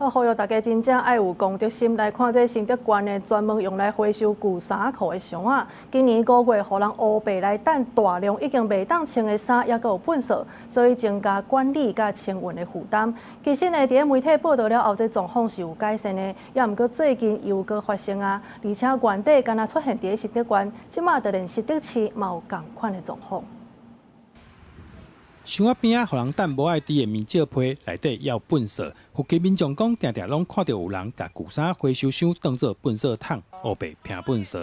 呼籲大家真正愛有公德心來看這新竹縣的專門用來回收舊衫褲的箱仔。今年5月，予人烏白來擲大量已經袂當穿的衫，猶閣有糞埽，所以增加管理佮清運的負擔。其實呢，佇咧媒體報導了後，這狀況是有改善的，猶毋過最近又閣發生啊，而且原底敢若出現佇咧新竹縣，這馬就連新竹市嘛有仝款的狀況。箱仔邊仔，予人擲無愛挃的棉蕉皮內底猶有糞埽，附近民眾講，定定攏看著有人共舊衫回收箱當做糞埽桶，烏白拼糞埽。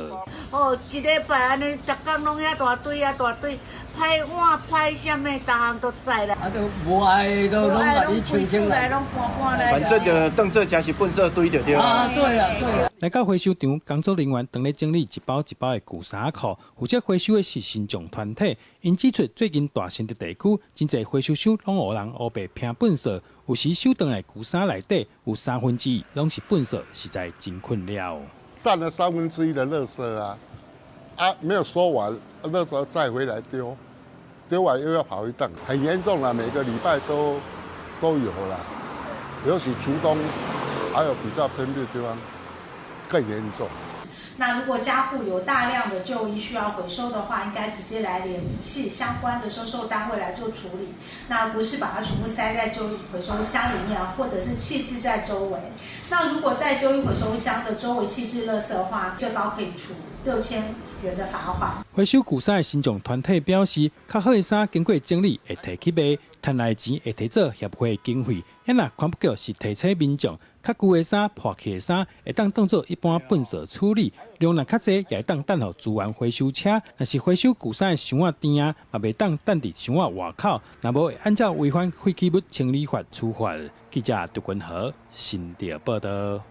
哦，一禮拜按呢，逐工攏遐大堆啊大堆，歹碗歹啥物，逐項都在啦。啊，都無愛都攏共你清清來，攏搬搬來。反正就當做這是糞埽堆就對啦。啊，對啊，對啊。來到回收場，工作人員當咧整理一包一包的舊衫褲，負責回收的是身障團體。𪜶指出，最近大新竹地區真濟回收箱攏予人烏白拼糞埽，有時收轉來舊衫內底有三分之一攏是糞埽，實在真困擾。佔了三分之一的垃圾啊！啊，沒有收完，垃圾再回來丟，丟完又要跑一趟，很嚴重啦，每個禮拜都有啦。尤其竹東，還有比較偏僻的地方更嚴重。那如果家戶有大量的舊衣需要回收的話，應該直接來聯繫相關的收受單位來做處理。那不是把它全部塞在舊衣回收箱裡面，或者是棄置在周圍。那如果在舊衣回收箱的周圍棄置垃圾的話，最高可以處6000元的罰款。回收舊衫的身障團體表示，較好的衫經過整理會提去賣，賺來的錢會提做協會的經費。若環保局是提醒民眾，較舊的衫、破去的衫，會當當做一般糞埽處理，量若較濟，也會當擲予資源回收車。若是回收舊衫的箱仔甜仔，嘛袂當擲佇箱仔外口，若無會按照違反廢棄物清理法處罰。記者杜君和新竹報導。